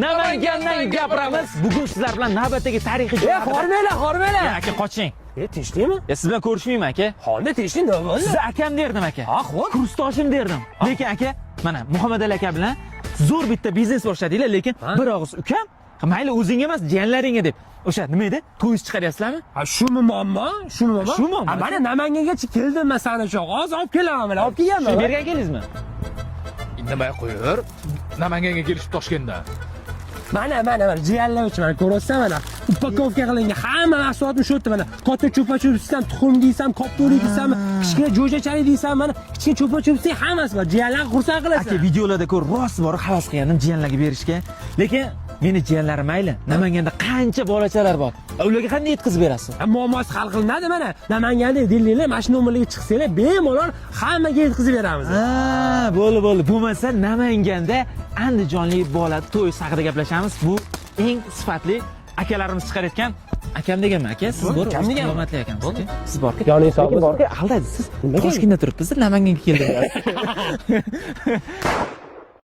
Namangandan gapiramiz. Bugun sizlar bilan navbatdagi tarixiy E, hormanglar, hormanglar. Ya, aka, qoching. E, tinchlikmi? Ya, siz bilan ko'rishmayman, aka. Honda tinchlik, nima bo'ldi? Sizni akam derdim, aka. Ha, xo'p. Kursdoshim derdim. Lekin aka, mana Muhammad Ali aka bilan zo'r bitta biznes boshladinglar, lekin bir og'iz ukam, mayli o'zingga emas, jiyanlaringga deb. O'sha nima edi? To'yiz chiqaryapsizlarmi? Ha, shumi muammo? Shumi muammo? Shu muammo. Ha, mana Namangangacha keldim man sani uchun. Hozir olib kelaman, mana olib kelganman. Shu bergan keldingizmi? Indamay qo'yir. Namanganga kelishib Toshkentdan. Mana, mana, mana jiyanlar uchun mana ko'ryapsan mana. Упаковка qilingan hamma mahsulotni shu yerda mana. Katta chupa-chupsdan tuxum deysan, kopto'lik deysanmi, kichkina jo'jachalik deysan, mana kichkina chupa-chupsing hammasi bor. Jiyanlarni xursand qilasan. Aka, videolarda ko'rib rost borib havas qilgandim jiyanlarga berishga. Lekin meni jiyanlarim mayli. Namanganda qancha bolachalar bor. Ularga qanday yetkazib berasiz? Ha, muammosi hal qilinadi mana. Namanganda dilinglar mana shu nomerlarga chiqsanglar, bemalol hammaga yetkazib beramiz. Ha, bo'ldi, bo'ldi. Bo'lmasa Namanganda andijonlik bola to'y haqida gaplashamiz. Bu eng sifatli akalarimiz chiqarayotgan akam deganman, aka, siz bor, akam deganman. Hurmatli akamiz, aka. Siz borku. Yoning sog' Lekin bo'lsin. borku, aldaydi. Siz Nimaga? Toshkentda turibsiz, Namanganga keldim.